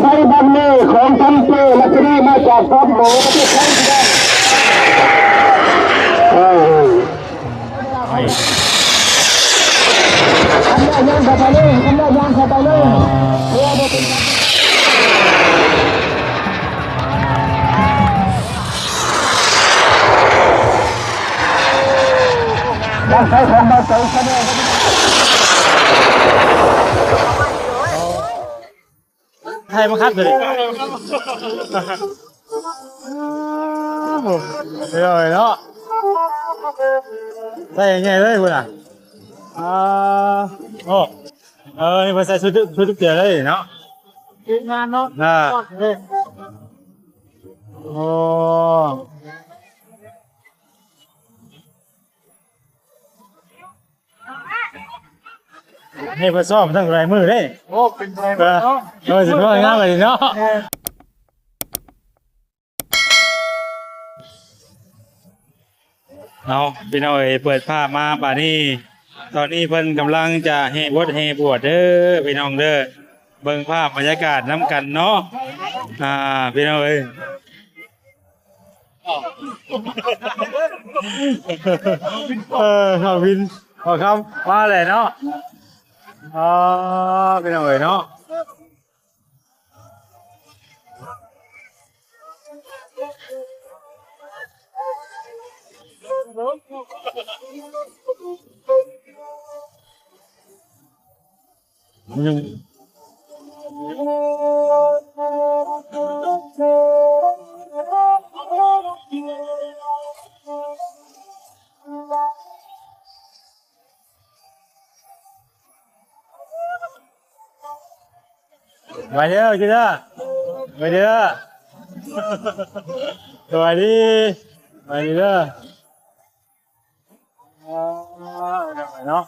ໄທບັນເນຂອງທ່ານເປ້ ລັດຊະນີ ມາຈາກຟາມໝໍ ປະເທດໄທ. ເອີ ຄັນແລ້ວຍ່າງເຂົ້າໄປເລີຍ ຄັນແລ້ວຍ່າງເຂົ້າໄປເລີຍ. ໃຫ້ມາຄັດເລີຍ ເອີເນາະ ໃສ່ໃຫຍ່ເລີຍພຸ້ນນະ. ອ່າ ໂອ້ ເອີ ນີ້ເພິ່ນໃສ່ຊຸດ ຊຸດທຸກເທື່ອເລີຍເນາະ ທີມງານເນາະ. ອ່າ ໂອ້ ໃຫ້ເພິ່ນຊ້ອມຕັ້ງຫຼາຍມື້ເດ້. ໂອ້ ເປັນໄປເນາະ ເອີ ເອີ ຊິພໍງາມໄປເນາະ. ເອົາ ພີ່ນ້ອງເອີຍ ເປີດພາບມາບາດນີ້ ຕອນນີ້ເພິ່ນກຳລັງຈະແຫ່ບົດແຫ່ບວດເດີ ພີ່ນ້ອງເດີ. ເບິ່ງພາບບັນຍາກາດນຳກັນເນາະ ອ່າ ພີ່ນ້ອງເອີຍ. ເອີ ເຂົາວິນ ເຂົາຄຳມາແຫຼະເນາະ. ອໍ ພີ່ນ້ອງເອີຍເນາະ. ສະບາຍດີເດີ ເດີ ສະບາຍດີເດີ ສະບາຍດີ ສະບາຍດີເດີ. ເນາະ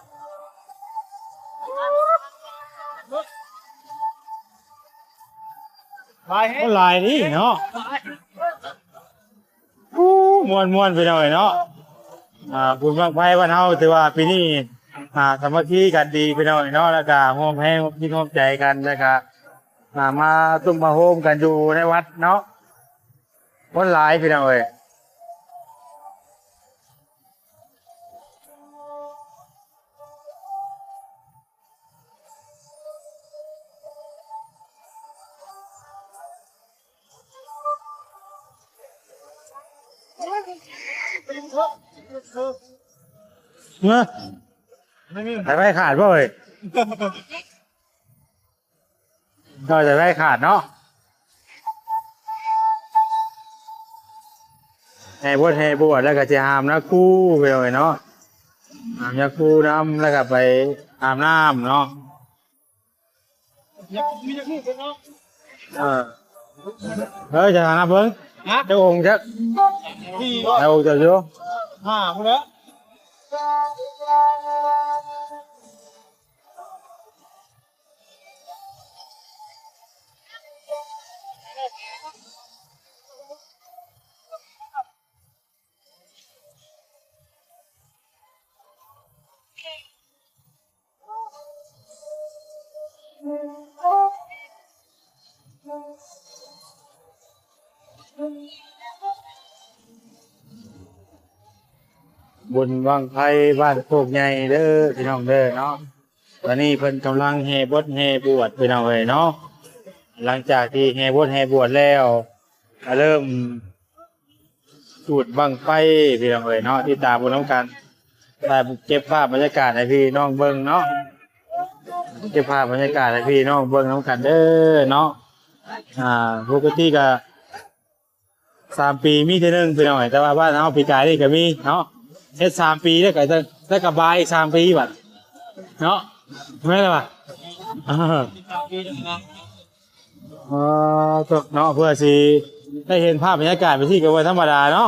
ຄົນຫຼາຍນີ້ເນາະ. ໂອ້ ມ່ວນໆ ພີ່ນ້ອງເອີຍເນາະ. ອ່າ ບຸນບັ້ງໄຟບ້ານເຮົາຖືວ່າປີນີ້ ອ່າ ສາມັກຄີກັນດີ ພີ່ນ້ອງເອີຍເນາະ ແລ້ວກະຮ່ວມແຮງຮ່ວມຈິດຮ່ວມໃຈກັນ ແລ້ວກະ ອ່າ ມາຕຸ້ມມາໂຮມກັນຢູ່ໃນວັດເນາະ. ຄົນຫຼາຍ ພີ່ນ້ອງເອີຍ. ເອີ ສາຍໄຟຂາດບໍ່ເອີຍ? ເອີ ສາຍໄຟຂາດເນາະ. ແຫ່ບົດແຫ່ບວດ ແລ້ວກໍຊິຫາມນາຄູ ພີ່ນ້ອງເອີຍເນາະ. ຫາມນາຄູນຳ ແລ້ວກໍໄປອາບນ້ຳເນາະ. ເອີ ເອີ ຈະຫານັບເບິ່ງ ຮະ? ຈັກອົງ ຈັກ ສີ່ ຫຼາຍອົງເຕີບຢູ່ ຫ້າພຸ້ນແຫຼະ. ບຸນບັ້ງໄຟບ້ານໂຄກໃຫຍ່ເດີ ພີ່ນ້ອງເດີເນາະ. ຕອນນີ້ເພິ່ນກຳລັງແຫ່ບົດແຫ່ບວດ ພີ່ນ້ອງເອີຍເນາະ. ຫຼັງຈາກທີ່ແຫ່ບົດແຫ່ບວດແລ້ວ ກໍເລີ່ມຈູດບັ້ງໄຟ ພີ່ນ້ອງເອີຍເນາະ. ຕິດຕາມເບິ່ງນຳກັນ ແລ້ວເກັບພາບບັນຍາກາດໃຫ້ພີ່ນ້ອງເບິ່ງເນາະ. ເກັບພາບບັນຍາກາດໃຫ້ພີ່ນ້ອງເບິ່ງນຳກັນເດີເນາະ. ອ່າ ປົກກະຕິກໍ ສາມປີມີເທື່ອໜຶ່ງ ພີ່ນ້ອງເອີຍ ແຕ່ວ່າບ້ານເຮົາປີກາຍນີ້ກໍມີເນາະ. ເຮັດສາມປີແລ້ວກໍ ແລ້ວກໍບາຍອີກສາມປີບັດເນາະ ແມ່ນແລ້ວວ່າ ເອີ ເອີ ເນາະ ເພື່ອຊິໄດ້ເຫັນພາບບັນຍາກາດແບບນີ້ກໍບໍ່ທຳມະດາເນາະ.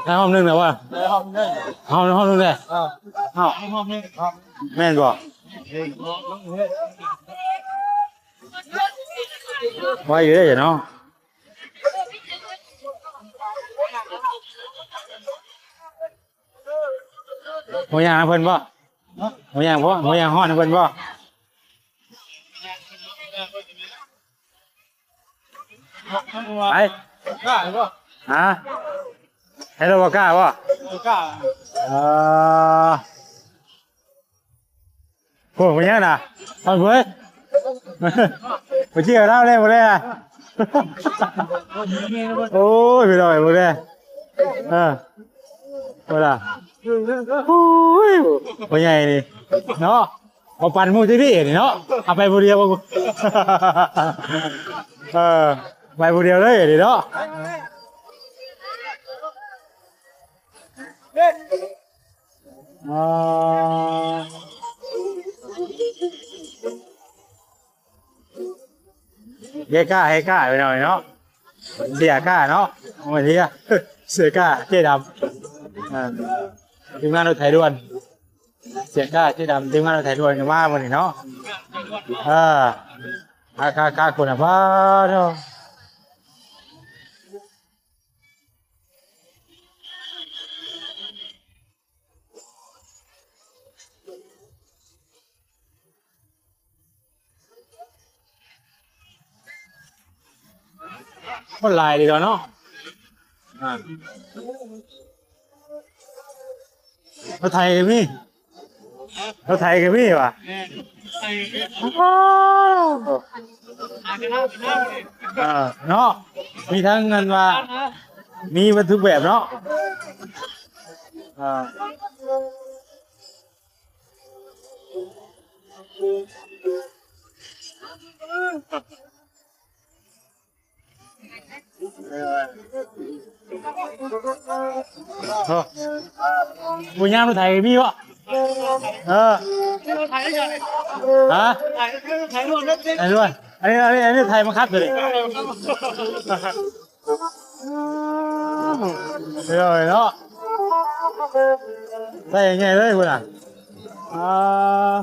ໃຫ້ຮອບໜຶ່ງແລ້ວວ່າ ໃຫ້ຮອບໜຶ່ງ ຮອບ ຮອບໜຶ່ງແລ້ວ ເອີ ເອົ້າ ໃຫ້ຮອບໜຶ່ງ ແມ່ນບໍ່? ເອີ ຮອບໜຶ່ງ. ໄວຢູ່ເດ້ເນາະ. ບໍ່ຍ່າງນຳເພິ່ນບໍ່? ບໍ່ຍ່າງບໍ່? ບໍ່ຍ່າງຮອດນຳເພິ່ນບໍ່? ໄປ ກ້າບໍ່? ຮະ? ໃຫ້ລົດບໍ່ກ້າບໍ່? ບໍ່ກ້າ. ເອີ ໂອ້ ເປັນຫຍັງນະ? ເອົາເວີຍ ໄປທ່ຽວລາວແດ່ບໍ່ແດ່ນະ. ໂອ້ຍ ພີ່ນ້ອງເອີຍ ບໍ່ແດ່. ເອີ ບໍ່ລະ. ໂອ້ຍ ພໍ່ໃຫຍ່ນີ້ເນາະ. ບໍ່ປັ່ນໝູ່ຈັກທີນີ້ເນາະ, ເອົາໄປຜູ້ດຽວ. ເອີ ໄປຜູ້ດຽວເລີຍນີ້ເນາະ. ອໍ ເຮກ້າ ເຮກ້າ ພີ່ນ້ອງເນາະ, ເສຍກ້າເນາະ, ໂອ້ຍ ເສຍກ້າ ເຈດຳ. ອ່າ ທີມງານລົດໄຖດ່ວນ ເສຍກ້າ ເຈດຳ ທີມງານລົດໄຖດ່ວນກໍມາມື້ນີ້ເນາະ. ເອີ ຄ່າ ຄ່າ ຄ່າ ຄຸນນະພາບເນາະ. ຄົນຫຼາຍດີເນາະ. ອ່າ ລົດໄຖກໍມີ ລົດໄຖກໍມີຫວາ. ແມ່ນ ເອີ ເນາະ, ມີທັງອັນວ່າ ມີເບິດທຸກແບບເນາະ. ອ່າ ໂອ້ ບໍ່ຍາມລົດໄຖມີບໍ່? ເອີ ຮະ? ໄຖດ່ວນ ໄຖດ່ວນ ອັນນີ້ ອັນນີ້ ອັນນີ້ໄຖບັງຄັບຕົວນີ້. ເອີ ເນາະ ໃສ່ໃຫຍ່ເລີຍພຸ້ນນະ. ອ່າ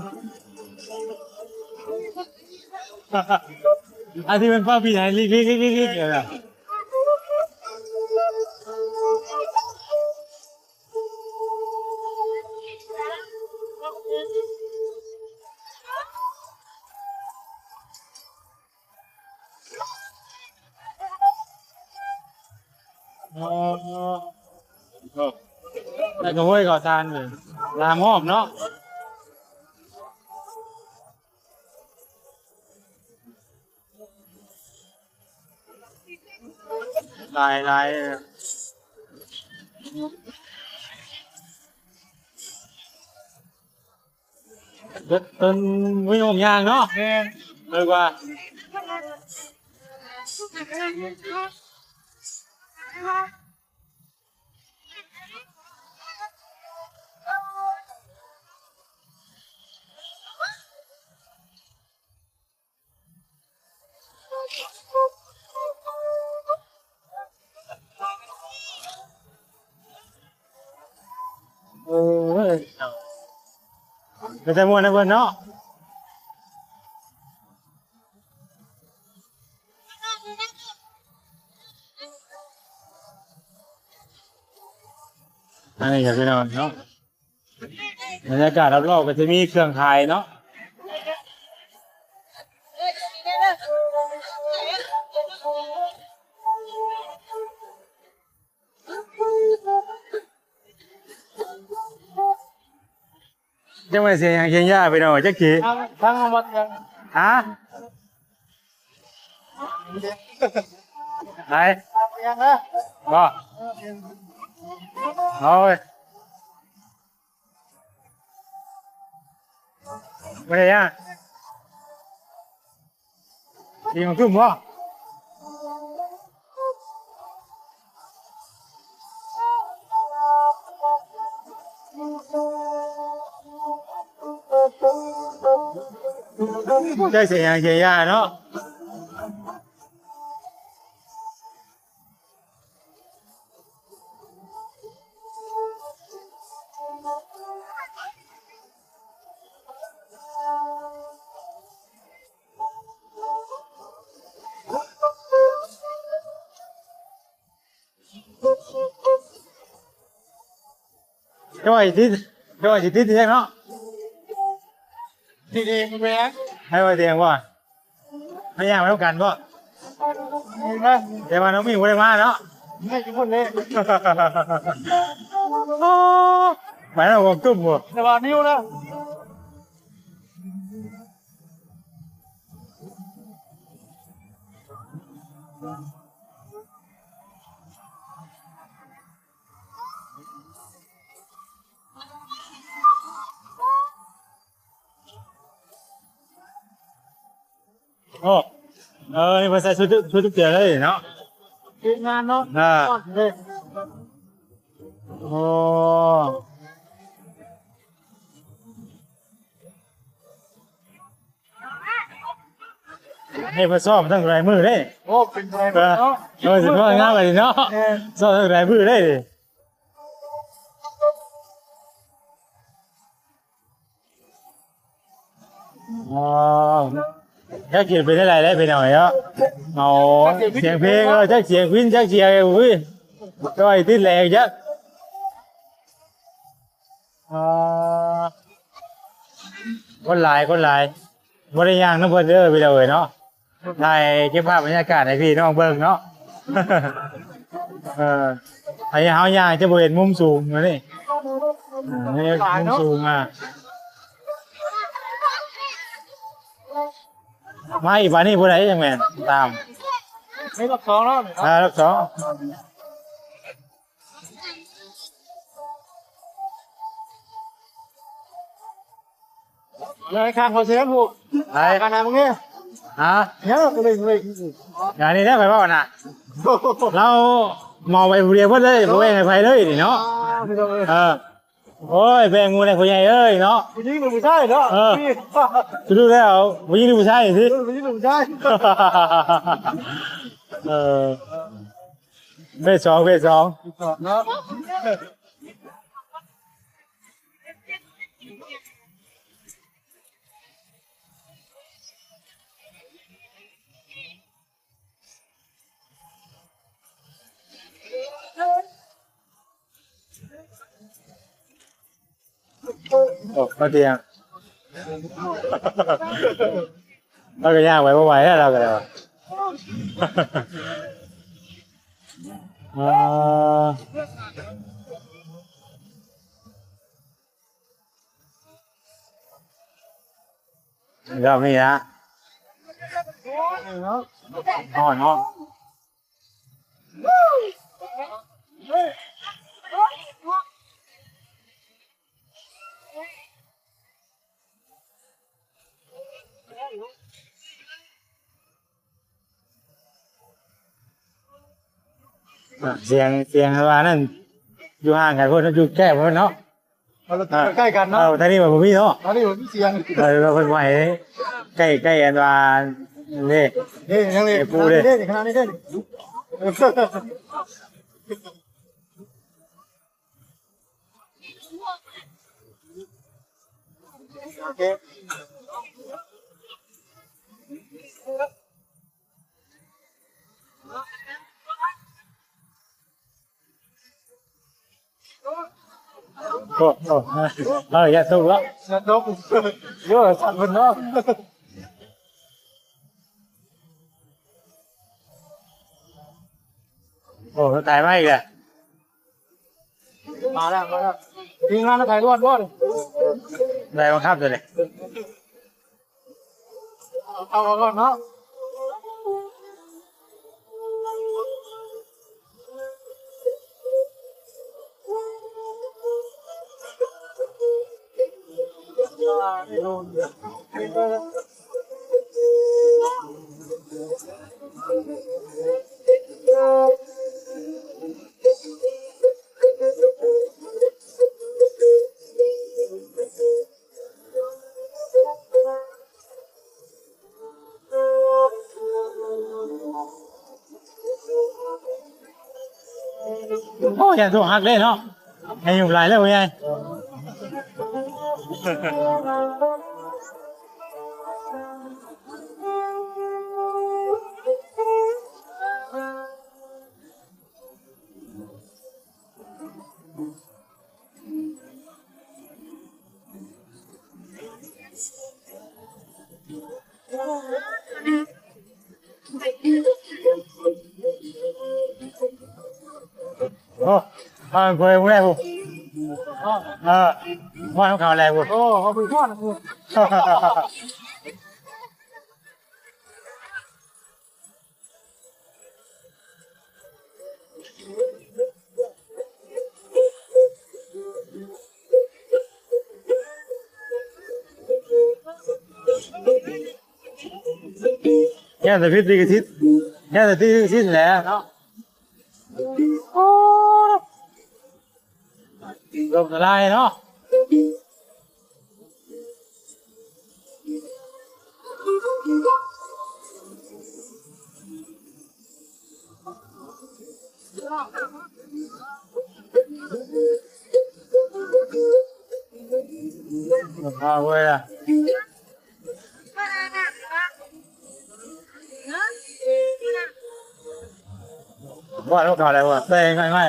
ອັນທີ່ມັນຟ້າວປີນໃຫ້ລິກໆໆໆ ເອີ. ອໍ ແລ້ວກໍຫ້ວຍເຂົ້າທານນີ້ ລາມຮອບເນາະ. ຫຼາຍ ຫຼາຍ ເປັນ ເປັນວິວຍ່າງເນາະ. ແມ່ນ ເລີຍວ່າ ໂອ້ຍ ເປັນຕາມ່ວນນະເພິ່ນເນາະ. ອັນນີ້ກໍພີ່ນ້ອງເນາະ ບັນຍາກາດຮອບໆ ກໍຈະມີເຄື່ອງຂາຍເນາະ. ຈັກແມ່ນເສຍຫຍັງ ເສຍຫຍ້າ ພີ່ນ້ອງ ຈັກຊິ ທາງ ທາງວັດຍັງ ຮະ? ໄປ ຍັງນະ ບໍ່? ໂອ້ຍ ບໍ່ໄດ້ຫຍັງ ຊິມາທຸ່ມບໍ່? ໄດ້ເສຍຫຍັງເສຍຢາເນາະ. ເຈົ້າວ່າຊິຕິດ ເຈົ້າວ່າຊິຕິດແທ້ເນາະ ຕິດເອງແມ່ນ ໃຫ້ວ່າແດງບໍ່ ໃຫ້ຍ່າງໄປນຳກັນບໍ່ ແຕ່ວ່ານ້ອງມິວບໍ່ໄດ້ມາເນາະ ໄດ້ຢູ່ພຸ້ນເດ້ ໂອ້ ໄປແລ້ວບໍ່ຕຸ້ມບໍ່ ແຕ່ວ່ານິ້ວນະ. ໂອ້ ເອີ ນີ້ເພິ່ນໃສ່ຊຸດ ຊຸດທຸກເທື່ອເລີຍເນາະ ທີມງານເນາະ ອ່າ ໂອ້. ໃຫ້ເພິ່ນຊ້ອມຕັ້ງຫຼາຍມື້ເດ້ ໂອ້ ເປັນໄປເນາະ ເອີ ຊິວ່າງາມກວ່ານີ້ເນາະ ແມ່ນ ຊ້ອມຕັ້ງຫຼາຍມື້ເດ້ ອໍ ຈັກຊິເປັນຈັ່ງໃດແຫຼະພີ່ນ້ອງເອີຍເນາະ ເອົາສຽງເພງ ເອີ ຈັກສຽງພິນ ຈັກສຽງຫຍັງ ໂອ້ຍ ຕ້ອຍຕິດແຫຼງຈັກ. ອ່າ ຄົນຫຼາຍ ຄົນຫຼາຍ ບໍ່ໄດ້ຍ່າງນຳເພິ່ນເດີພີ່ນ້ອງເອີຍເນາະ ຖ່າຍເກັບພາບບັນຍາກາດໃຫ້ພີ່ນ້ອງເບິ່ງເນາະ ເອີ ອັນນີ້ເຮົາຍ່າງຈະບໍ່ເຫັນມຸມສູງອັນນີ້ ອ່າ ນີ້ມຸມສູງ ອ່າ ມາອີກບາດນີ້ຜູ້ໃດຈັ່ງແມ່ນຕາມ ນີ້ລອບສອງເນາະ ອ່າ ລອບສອງ. ເລີຍຂ້າງເຂົາເຊີນຜູ້ ໄປ ກັນນະມຶງນີ້ ຮະ ເອີ ກໍເລີຍ ເລີຍ ຢ່າງນີ້ແຫຼະ ຂ້ອຍເວົ້ານະ ລາວເມົາໄປຜູ້ດຽວເບິດເລີຍ ບໍ່ແບ່ງໃຫ້ໃຜເລີຍນີ້ເນາະ ອ່າ ເອີ ໂອ້ຍ ແບ່ງໝູ່ແດ່ຜູ້ໃຫຍ່ເອີຍເນາະ ຜູ້ຍິງຫຼືຜູ້ຊາຍເນາະ ເອີ ສະຫຼຸບແລ້ວຜູ້ຍິງຫຼືຜູ້ຊາຍຊິ ເອີ ຜູ້ຍິງຫຼືຜູ້ຊາຍ ເອີ ເພດສອງ ເພດສອງ ເພດສອງເນາະ. ໂອ້ ມາທ່ຽງ ລາວກໍຍ່າງໄປບໍ່ໄຫວແລ້ວ ລາວກໍໄດ້ວ່າ ອ່າ ລອບນີ້ນະ ຮ້ອນເນາະ. ອ່າ ສຽງ ສຽງວ່ານັ້ນ ຢູ່ຫ່າງກັນພຸ້ນ ຢູ່ໃກ້ພຸ້ນເນາະ. ເອົາ ໃກ້ກັນເນາະ ເອີ ທາງນີ້ມັນບໍ່ມີເນາະ ທາງນີ້ມັນມີສຽງ ເອີ ເພິ່ນບໍ່ໃຫ້ໃກ້ ໃກ້ອັນວ່ານີ້ ນີ້ຍັງນີ້ ເອີ ປູເດ້ ນີ້ຂະໜາດນີ້ເດ້ ໂອເຄ. ໂອ້ ໂອ້ ເອີ ຢ່າຕົກເນາະ ຢ່າຕົກ ໂອ້ ສັ່ນເພິ່ນເນາະ ໂອ້ ຕາຍມາອີກແລ້ວ. ມາແລ້ວ ມາແລ້ວ ທີມງານໄທລວດບໍ່ ໄດ້ບັງຄັບຕົວນີ້ ເອົາ ເອົາກ່ອນເນາະ. ໂອ້ ຢ້ານໂທຮັກເດ້ເນາະ ອາຍຸຫຼາຍແລ້ວຜູ້ໃຫຍ່. ໂ ໂອ້ ເອົາໄປຜູ້ໃດຜູ້ ເອີ ວ່ານຳເຂົາແລ້ວຜູ້ ໂອ້ ເຂົາໄປຟ້ອນຜູ້ ຢ້ານແຕ່ຜິດລິຂະສິດ ຢ້ານແຕ່ຕິດລິຂະສິດແຫຼະເນາະ ໂອ້ ລົມລະລາຍເນາະ. ເອົາເວີຍ ວ່າເຂົາໄດ້ວ່າແຊງງ່າຍ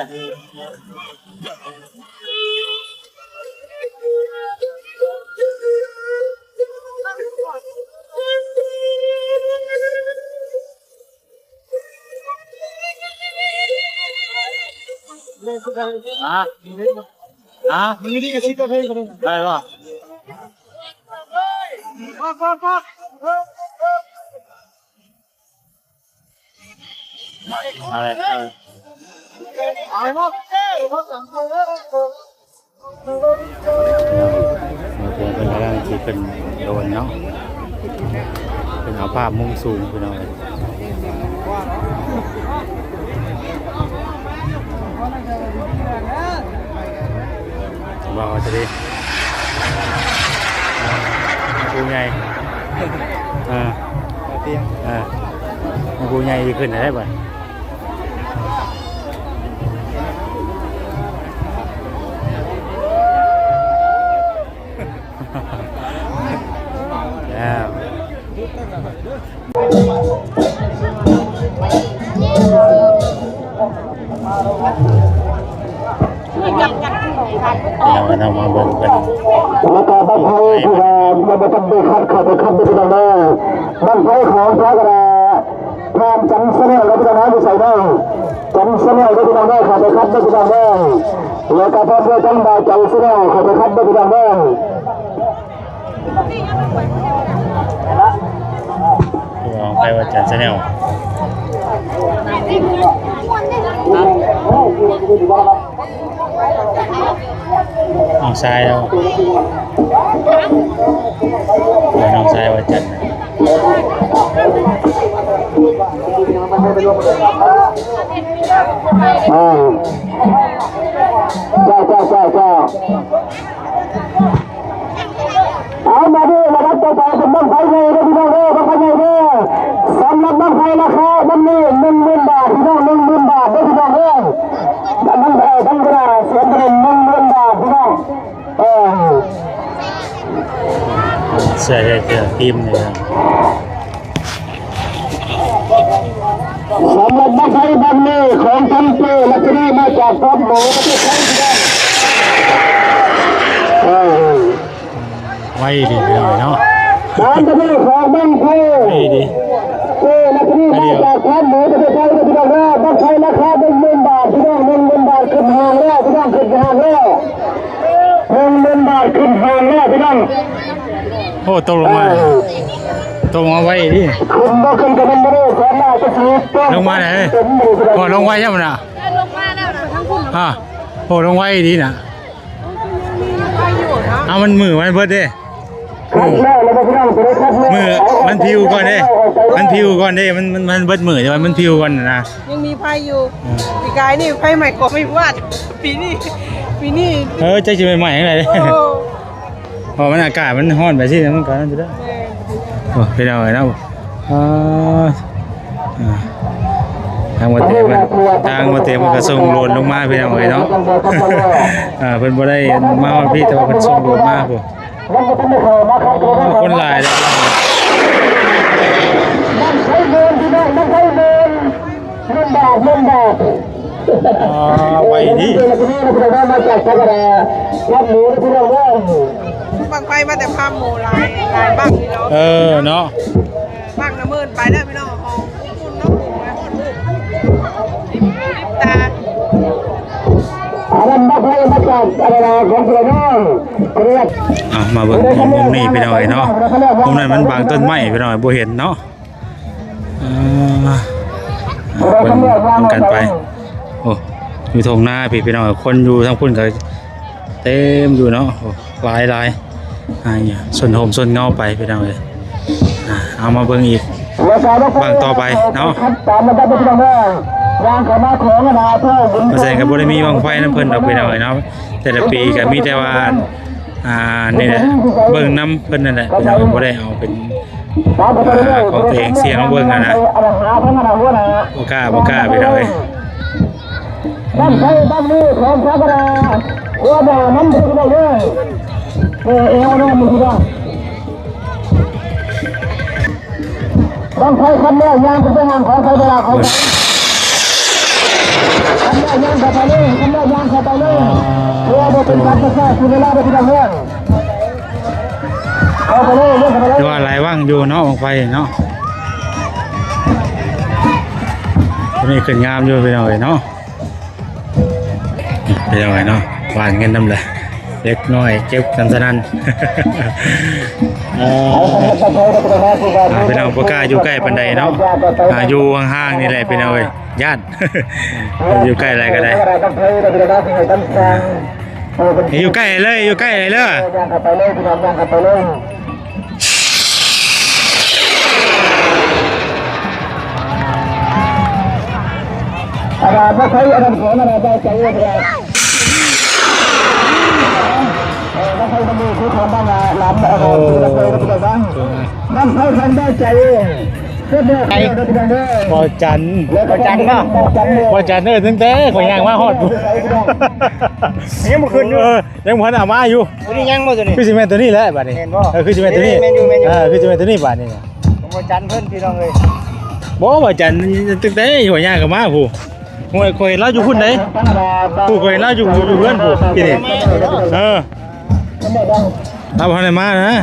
ໆ. ຮະ ຮະ ໄດ້ບໍ່? ເອົາເລີຍ ເອົາເລີຍ ເອົາເລີຍ. ເພິ່ນກຳລັງຊິຂຶ້ນໂດຣນເນາະ ເພິ່ນເອົາພາບມຸມສູງພີ່ນ້ອງເອີຍ ວ່າວ່າຈະໄດ້ ຜູ້ໃຫຍ່ ເອີ ເອີ ຜູ້ໃຫຍ່ຊິຂຶ້ນໄດ້ບາດ. ແລ້ວ ເອົາ ເອົາມາເບິ່ງກັນ ແລ້ວກໍບັ້ງໄຟທີ່ວ່າຍັງບໍ່ທັນໄດ້ຄັດ ເຂົ້າໄປຄັດເດີພີ່ນ້ອງເດີ ບັ້ງໄຟຂອງພະກະລາ ຜ່ານຈັນຊາແນວເດີພີ່ນ້ອງເດີ ຢູ່ໃສເດີ ຈັນຊາແນວເດີພີ່ນ້ອງເດີ ເຂົ້າໄປຄັດເດີພີ່ນ້ອງເດີ ແລ້ວກໍພ້ອມດ້ວຍທັງບ່າວຈັນຊາແນວ ເຂົ້າໄປຄັດເດີພີ່ນ້ອງເດີ. ພີ່ນ້ອງໄປວ່າຈັນຊາແນວ ນ້ອງຊາຍເຮົາ ນ້ອງຊາຍວ່າຈັນ ເອີ ເຈົ້າ ເຈົ້າ ເຈົ້າ ເຈົ້າ. ເອົາ ມາເດີ ລະດັບຕໍ່ໄປເປັນບັ້ງໄຟໃຫຍ່ເດີພີ່ນ້ອງເດີ ບັ້ງໄຟໃຫຍ່ເດີ ສຳລັບບັ້ງໄຟລາຄາບັ້ງນີ້ ໜຶ່ງໝື່ນບາດພີ່ນ້ອງ ໜຶ່ງໝື່ນບາດເດີພີ່ນ້ອງເດີ ບັ້ງໄຟ ບັ້ງກະດາສຽງກະເດັນ ໜຶ່ງໝື່ນບາດພີ່ນ້ອງ ເອີ ໃສ່ໄດ້ເທື່ອທີມນີ້ນະ. ສຳລັບບັ້ງໄຟບັ້ງນີ້ຂອງທ່ານເປີລັດຊະນີ ມາຈາກຟາມໝໍປະເທດໄທ ເອີ ໄວດີພີ່ນ້ອງເນາະ ການປະເທດຂອງບັ້ງໄຟ ໄວດີ ເປີລັດຊະນີ ມາຈາກຟາມໝໍປະເທດໄທ ພີ່ນ້ອງເດີ ບັ້ງໄຟລາຄາໜຶ່ງໝື່ນບາດ ພີ່ນ້ອງ ໜຶ່ງໝື່ນບາດ ຂຶ້ນຫ້າງແລ້ວ ພີ່ນ້ອງ ຂຶ້ນຫ້າງແລ້ວ ໜຶ່ງໝື່ນບາດ ຂຶ້ນຫ້າງແລ້ວ ພີ່ນ້ອງ. ໂອ້ ຕົກລົງມາ ເອີ ຕົກມາໄວເດ້ ຂຶ້ນບໍ່ຂຶ້ນກໍມັນບໍ່ໄດ້ ສາມາດຈະຊິຕົກລົງມາໄດ້ ເອີ ໂອ້ ລົງໄວແທ້ມັນນະ ຮະ ໂອ້ ລົງໄວດີນະ ເອົາ ມັນມືມັນເບິດເດ້ ມືມັນພິວກ່ອນເດ້ ມັນພິວກ່ອນເດ້ ມັນ ມັນ ມັນເບິດມື ແຕ່ວ່າມັນພິວກ່ອນນະ ຍັງມີໄຟຢູ່ ເອີ ປີກາຍນີ້ໄຟໄໝ້ກໍໄມ່ວາດ ປີນີ້ ປີນີ້ ເອີ ຈັກຊິໄໝ້ຫຍັງໃດ ໂອ້ ເພາະມັນອາກາດມັນຮ້ອນໄປຊີ້ ມັນກໍນັ້ນຢູ່ແລ້ວ ແມ່ນ ໂອ້ ພີ່ນ້ອງເອີຍເນາະ ອ່າ ອ່າ ທາງບໍ່ເຕັມ ທາງບໍ່ເຕັມມັນກໍສົ່ງໂດຣນລົງມາ ພີ່ນ້ອງເອີຍເນາະ ອ່າ ເພິ່ນບໍ່ໄດ້ມາຮອດພີ້ ແຕ່ວ່າເພິ່ນສົ່ງໂດຣນມາພຸ້ນ ຄົນຫຼາຍເດ້ ບັ້ງໄຟເດີນ ພີ່ນ້ອງ ບັ້ງໄຟເດີນ ເງິນບາດ ເງິນບາດ ອ່າ ໄວດີ ມາຈາກທຳມະດາ ບັ້ງໄຟ ພີ່ນ້ອງເອີຍ ບັ້ງໄຟມາແຕ່ຟາມໝໍຫຼາຍ ຫຼາຍບັ້ງເນາະ ເອີ ເນາະ ບັ້ງລະໝື່ນໄປແລ້ວ ພີ່ນ້ອງ ຂອງຄຸນເນາະ ໄປຮອດລູກ ລິບຕາ ເອົາ ມາເບິ່ງມຸມນີ້ພີ່ນ້ອງເອີຍເນາະ, ມຸມນັ້ນມັນບັງຕົ້ນໄມ້ພີ່ນ້ອງເອີຍ ບໍ່ເຫັນເນາະ. ເອີ ເບິ່ງນຳກັນໄປ. ໂອ້ ຢູ່ທົ່ງນາພີ່ ພີ່ນ້ອງເອີຍ, ຄົນຢູ່ທາງພຸ້ນກໍເຕັມຢູ່ເນາະ. ໂອ້ ຫຼາຍໆ ອ່າ ຊົນຮົ່ມຊົນເງົາໄປພີ່ນ້ອງເອີຍ. ອ່າ ເອົາມາເບິ່ງອີກບັ້ງຕໍ່ໄປເນາະ. ມາແຊງກໍບໍ່ໄດ້ມີບັ້ງໄຟນຳເພິ່ນດອກພີ່ນ້ອງເອີຍເນາະ, ແຕ່ລະປີກໍມີແຕ່ວ່າ ອ່າ ນີ້ແຫຼະ ເບິ່ງນຳເພິ່ນນັ້ນແຫຼະພີ່ນ້ອງ, ບໍ່ໄດ້ເອົາເປັນ ອ່າ ຂອງຕົວເອງ ສຽງເບິ່ງຫັ້ນນະ. ບໍ່ກ້າ ບໍ່ກ້າພີ່ນ້ອງເອີຍ. ບັ້ງໄຟບັ້ງນີ້ຂອງພະກະລາ ຫົວໜ້ານຳໄປເລີຍ ເອີ ເອວນຳພີ່ນ້ອງ. ບັ້ງໄຟຄັນແລ້ວ ຍ່າງໄປທາງຂອງໄຟເວລາຂອງ ຄັນແລ້ວ ຍ່າງເຂົ້າໄປເລີຍ ຄັນແລ້ວ ຍ່າງເຂົ້າໄປເລີຍ ເພື່ອບໍ່ເປັນການປະທະເສຍເວລາເດີພີ່ນ້ອງເດີ. ເຂົ້າໄປເລີຍ ເຂົ້າໄປເລີຍ. ຖືວ່າຫຼາຍວັງຢູ່ເນາະ ບັ້ງໄຟເນາະ. ຕົວນີ້ຂຶ້ນງາມຢູ່ພີ່ນ້ອງເອີຍເນາະ. ພີ່ນ້ອງເອີຍເນາະ ຫວ່ານເງິນນຳແຫຼະ ເດັກນ້ອຍເກັບກັນສະນັ້ນ. ເອີ ອ່າ ພີ່ນ້ອງບໍ່ກ້າຢູ່ໃກ້ປານໃດເນາະ, ອ່າ ຢູ່ຫ່າງໆນີ້ແຫຼະພີ່ນ້ອງເອີຍ ຢ້ານ ຢູ່ໃກ້ຫຼາຍກໍໄດ້. ຢູ່ໃກ້ເລີຍ ຢູ່ໃກ້ເລີຍ. ອັນນັ້ນບໍ່ໃຊ່ ອັນນັ້ນຂອງ ອັນນັ້ນບໍ່ໃຊ່ ເອີ ບໍ່ໃຊ່ ມັນມີຄືຂອງບາງຫຼານ ເອີ ບັ້ງໄຟຂອງບໍ່ໃຊ່ ບໍ່ຈັນ ບໍ່ຈັນເນາະ ບໍ່ຈັນ ເອີ ຕັ້ງແຕ່ຂ້ອຍຍ່າງມາຮອດ ຍັງບໍ່ຂຶ້ນຢູ່ ເອີ ຍັງບໍ່ທັນເອົາມາຢູ່. ຕົວນີ້ຍັງບໍ່ຕົວນີ້? ຄືຊິແມ່ນຕົວນີ້ແຫຼະບາດນີ້. ແມ່ນບໍ່? ເອີ ຄືຊິແມ່ນຕົວນີ້. ເອີ ຄືຊິແມ່ນຕົວນີ້ບາດນີ້ນະ. ຂອງບໍ່ຈັນເພິ່ນພີ່ນ້ອງເອີຍ. ບໍ່ ບໍ່ຈັນ ຕັ້ງແຕ່ຫົວຍ່າງເຂົ້າມາພຸ້ນ. ໂອ້ຍ ຂ້ອຍເຫັນລາວຢູ່ພຸ້ນເດ້. ຜູ້ ຂ້ອຍເຫັນລາວຢູ່ ຢູ່ເຮືອນພຸ້ນ ກີ້ນີ້. ເອີ ລາວບໍ່ທັນໄດ້ມານະ.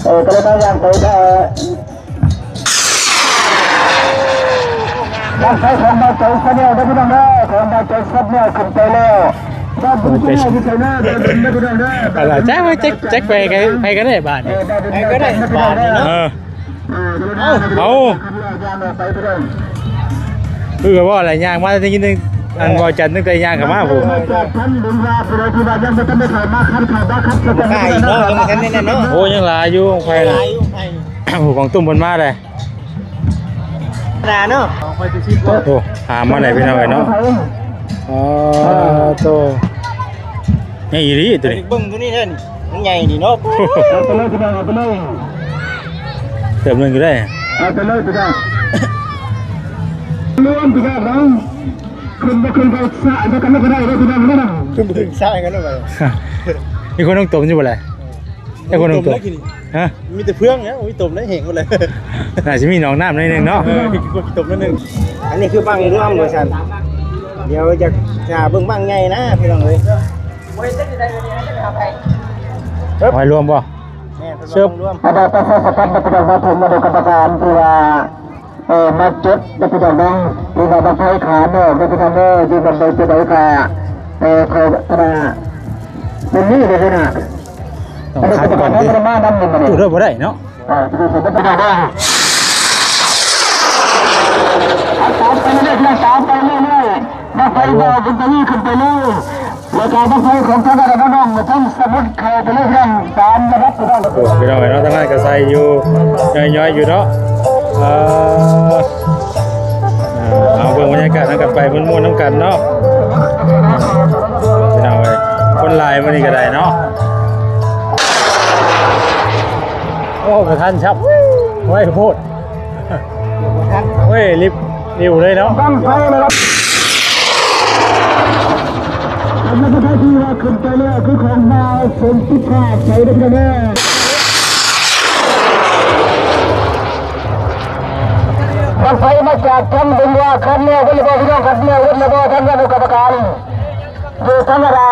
ເອີ ກໍເລີຍມາຍ່າງໄປ ບັ້ງໄຟຂອງບ່າວໂຈຊາແນວເດີພີ່ນ້ອງເດີ ຂອງບ່າວໂຈຊາແນວຂຶ້ນໄປແລ້ວ. ເອົາລະ ຈັກ ຈັກ ຈັກໄປ ໃຜກໍໄດ້ບາດນີ້ ໃຜກໍໄດ້ບາດນີ້ເນາະ. ເອີ ເອົາ ເອົາ ຄືວ່າແຫຼະ ຍ່າງມາໄດ້ຍິນ ອັນ ບໍ່ຈັນ ຕັ້ງແຕ່ຍ່າງເຂົ້າມາພຸ້ນ ໂອ້ ຍັງຫຼາຍຢູ່ຂອງໃຜນະ ຂອງຕຸ້ມເພິ່ນມາແລ້ວ. ນາເນາະ ໂອ້ ຫາມາໄດ້ພີ່ນ້ອງເອີຍເນາະ. ອໍ ໂຕ ໃຫຍ່ອີ່ຫຼີຕົວນີ້ ເບິ່ງຕົວນີ້ເດ້ ມັນໃຫຍ່ດີເນາະ. ເອົາໄປເລີຍພີ່ນ້ອງ ເອົາໄປເລີຍ ເຕີມໜຶ່ງຢູ່ໄດ໋ ເອົາໄປເລີຍພີ່ນ້ອງ. ລວມພີ່ນ້ອງເນາະ ຂຶ້ນບໍ່ຂຶ້ນກໍສະ ແລ້ວກັນກໍໄດ້ເດີພີ່ນ້ອງເດີ. ຂຶ້ນບໍ່ຂຶ້ນສະກັນເນາະ. ມີຄົນລົງຕົມຢູ່ບໍ່ລະ? ແຕ່ຄົນຕົມ ຮະ ມີແຕ່ເຟືອງນະ ມີຕົມໄດ້ແຫງໝົດເລີຍ. ໜ້າຊິມີໜອງນ້ຳໜ້ອຍໜຶ່ງເນາະ. ເອີ ມີຄົນຕົມໜ້ອຍໜຶ່ງ. ອັນນີ້ຄືບັ້ງລວມວ່າຊັ້ນ ດຽວຢາກຫາເບິ່ງບັ້ງໃຫຍ່ນະພີ່ນ້ອງເອີຍ. ເອີບ ໃຫ້ລວມບໍ່? ແມ່ນ ເຊີບ ລວມ. ບັດນີ້ປະຊາສຳພັນໃຫ້ພີ່ນ້ອງມາເຖິງ ມາດູກຳມະການທີ່ວ່າ ເອີ ມາຈົດເດີພີ່ນ້ອງເນາະ ທີ່ວ່າບັ້ງໄຟຂານອອກເດີພີ່ນ້ອງເດີ ຢູ່ບ່ອນໃດຈຸດໃດກະ ເອີ ຂໍ ອັນນ່າ ເປັນນີ້ເດີພີ່ນ້ອງ. ຕ້ອງຂັດກ່ອນຕິ ມານຳນີ້ ຈູດໂດຍບໍ່ໄດ້ເນາະ. ເອີ ຈຸດໂດຍບໍ່ໄດ້ ຕາມໄປເລື້ອຍໆ ຕາມໄປເລື້ອຍໆ ບັ້ງໄຟບໍ່ຂຶ້ນໄປນີ້ ຂຶ້ນໄປເລີຍ. ແລ້ວກໍບັ້ງໄຟຂອງທາງດ້ານນ້ອງໆ ທັງສະໝຸດເຂົ້າໄປເລີຍພີ່ນ້ອງ ຕາມລະດັບພີ່ນ້ອງ. ໂອ້ ພີ່ນ້ອງເອີຍເນາະ ທາງນັ້ນກໍໃສ່ຢູ່ ຍ້ອຍໆຢູ່ເນາະ. ເອີ ເອົາເບິ່ງບັນຍາກາດນຳກັນໄປ ມ່ວນໆນຳກັນເນາະ ພີ່ນ້ອງເອີຍ. ຄົນຫຼາຍມື້ນີ້ກໍໄດ້ເນາະ. ໂອ້ ບໍ່ທັນຊັບ ໄວໂພດ. ໂອ້ຍ ລິບ ລິວເລີຍເນາະ. ບັ້ງໄຟນະຄັບ ອັນນັ້ນກໍຄືວ່າຂຶ້ນໄປແລ້ວ ຄືຂອງມາສົມທິດພາບໃສເດີພີ່ນ້ອງເດີ. ບັ້ງໄຟມາຈາກທາງເບິ່ງວ່າຄັນແນວເພິ່ນບໍ່ ພີ່ນ້ອງ ຄັນແນວເພິ່ນບໍ່ ທາງຄະນະກຳມະການ ຢູ່ທາງໜ້າ.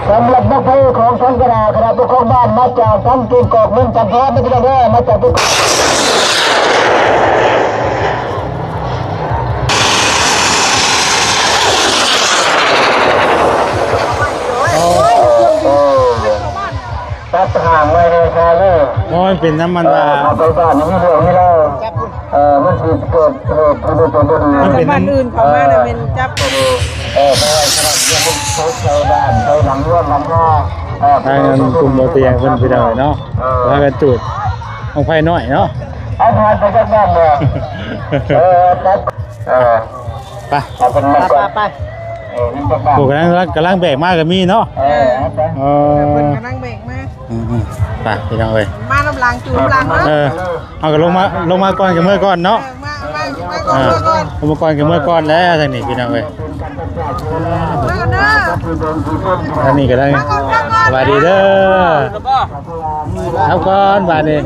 ໂ ສຳລັບນັກເພຂອງສັງກະດາ ຄະນະປົກຄອງບ້ານ ມາຈາກທັງເຂດກອກເມືອງຈຳພອນ ເດີພີ່ນ້ອງເດີ ມາຈາກທຸກ ຕັດຫ່າງໄວ້ແດ່ຄ່າເດີ. ໂອ້ຍ ເປັນນຳມັນວ່າ ເອີ ເອົາໄປບ້ານນີ້ມີເລື່ອງມີລາວ ເອີ ມັນຊິເກີດເຫດທີ່ບໍ່ເປັນບໍ່ດີ ມັນເປັນນຳ ບ້ານອື່ນເຂົ້າມາແລ້ວແມ່ນຈັບ ເອີ ເອີ ເພາະວ່າສະໜັບເລື່ອງມັນຕົກໃສ່ບ້ານໃສ່ຫຼັງເຮືອນຫຼັງຄາ ເອີ ທາງອັນກຸ່ມບໍ່ຕຽງເພິ່ນ ພີ່ນ້ອງເອີຍເນາະ ເອີ ພາກັນຈູດບັ້ງໄຟນ້ອຍເນາະ ເອົາຜ່ານໄປຈັກບ້ານແລ້ວ ເອີ ຕັດ ເອີ ໄປ ເອົາເພິ່ນມາກ່ອນ ໄປ ໄປ ເອີ ນີ້ຈັກບ້ານ ໂອ້ ກຳລັງ ກຳລັງແບກມາກໍມີເນາະ ເອີ ເອີ ເພິ່ນກຳລັງແບກມາ ອືມໆ ໄປພີ່ນ້ອງເອີຍ ມານຳຫຼັງ ຈູນຳຫຼັງເນາະ ເອີ ເຮົາກໍລົງມາ ລົງມາກ່ອນກໍເມືອກ່ອນເນາະ ເອີ ມາ ມາ ມາກ່ອນ ເອີ ເມືອກ່ອນ ລົງມາກ່ອນກໍເມືອກ່ອນແລ້ວທາງນີ້ພີ່ນ້ອງເອີຍ ມາກ່ອນເດີ ອັນນີ້ກໍໄດ້ ມາກ່ອນ ມາກ່ອນ ສະບາຍດີເດີ ເອົາກ່ອນບາດນີ້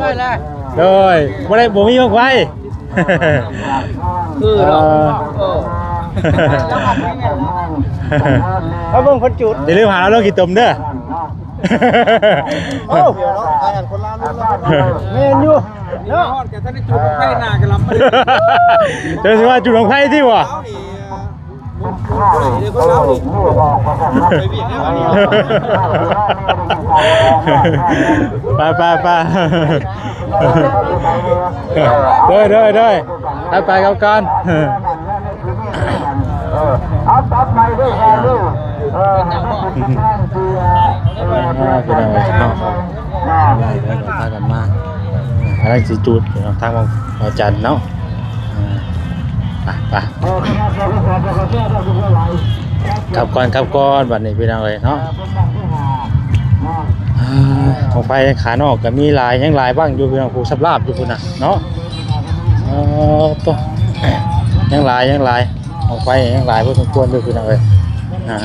ໂດຍ ບໍ່ໄດ້ ບໍ່ມີບັ້ງໄຟ ຄືເນາະ ເອີ ເອີ ມາເບິ່ງຄົນຈູດ ຢ່າລືມຫາເອົາລົງຂີ້ຕົມເດີ ໂອ້ ແມ່ນຢູ່ເນາະ ຮອດກໍທັນໄດ້ຈູດບັ້ງໄຟໜ້າກໍລຳ ເຈົ້າຊິວ່າຈູດບັ້ງໄຟຕິຫວາ ໄປ ໄປ ໄປ ໂດຍ ໂດຍ ໂດຍ ໄປ ໄປກັບກັນ ເອີ ເອົາຕັດໃໝ່ດ້ວຍແຮດ້ວຍ ເອີ ພີ່ນ້ອງເອີຍເນາະ ພາກັນມາ ກຳລັງຊິຈູດຢູ່ເນາະ ທາງ ເອົາຈັນເນາະ ເອີ ໄປ ໄປ ກັບກ່ອນ ກັບກ່ອນ ບັດນີ້ພີ່ນ້ອງເອີຍເນາະ ເອີ ບັ້ງໄຟຂານອກກໍມີຫຼາຍ ຍັງຫຼາຍບັ້ງຢູ່ພີ່ນ້ອງ ຜູ້ສຳລາບຢູ່ພຸ້ນນະເນາະ ເອີ ໂຕ ຍັງຫຼາຍ ຍັງຫຼາຍ ບັ້ງໄຟຍັງຫຼາຍພໍສົມຄວນເດີພີ່ນ້ອງເອີຍ ອ່າ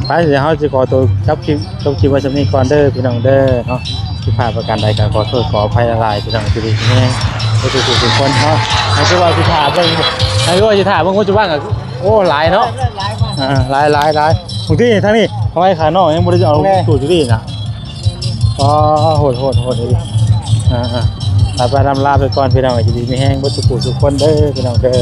ໄປ ດຽວເຮົາຊິຂໍໂຕຈົບຄລິບ ຈົບຄລິບໄວ້ສ່ຳນີ້ກ່ອນເດີພີ່ນ້ອງເດີເນາະ ຜິດພາດປະການໃດກໍຂໍໂທດຂໍອະໄພຫຼາຍໆ ພີ່ນ້ອງ ຢູ່ດີມີແຮງ ເບິດທຸກຜູ້ທຸກຄົນເນາະ ໃຫ້ຄືວ່າຊິຖ້າເບິ່ງ ໃຫ້ຄືວ່າຊິຖ້າເບິ່ງ ໂອ້ ຈຸບັງ ໂອ້ ຫຼາຍເນາະ ອ່າ ຫຼາຍໆໆ ບາງທີທາງນີ້ ເອົາໄວ້ຂານອກ ຍັງບໍ່ໄດ້ເອົາຕູ້ຢູ່ນີ້ນະ ອໍ ໂຫດໆໆ ອີ່ຫຼີ ອ່າໆ ໄປໆ ລຳລາໄປກ່ອນພີ່ນ້ອງ ຢູ່ດີມີແຮງເບິດທຸກຜູ້ທຸກຄົນເດີພີ່ນ້ອງເດີ.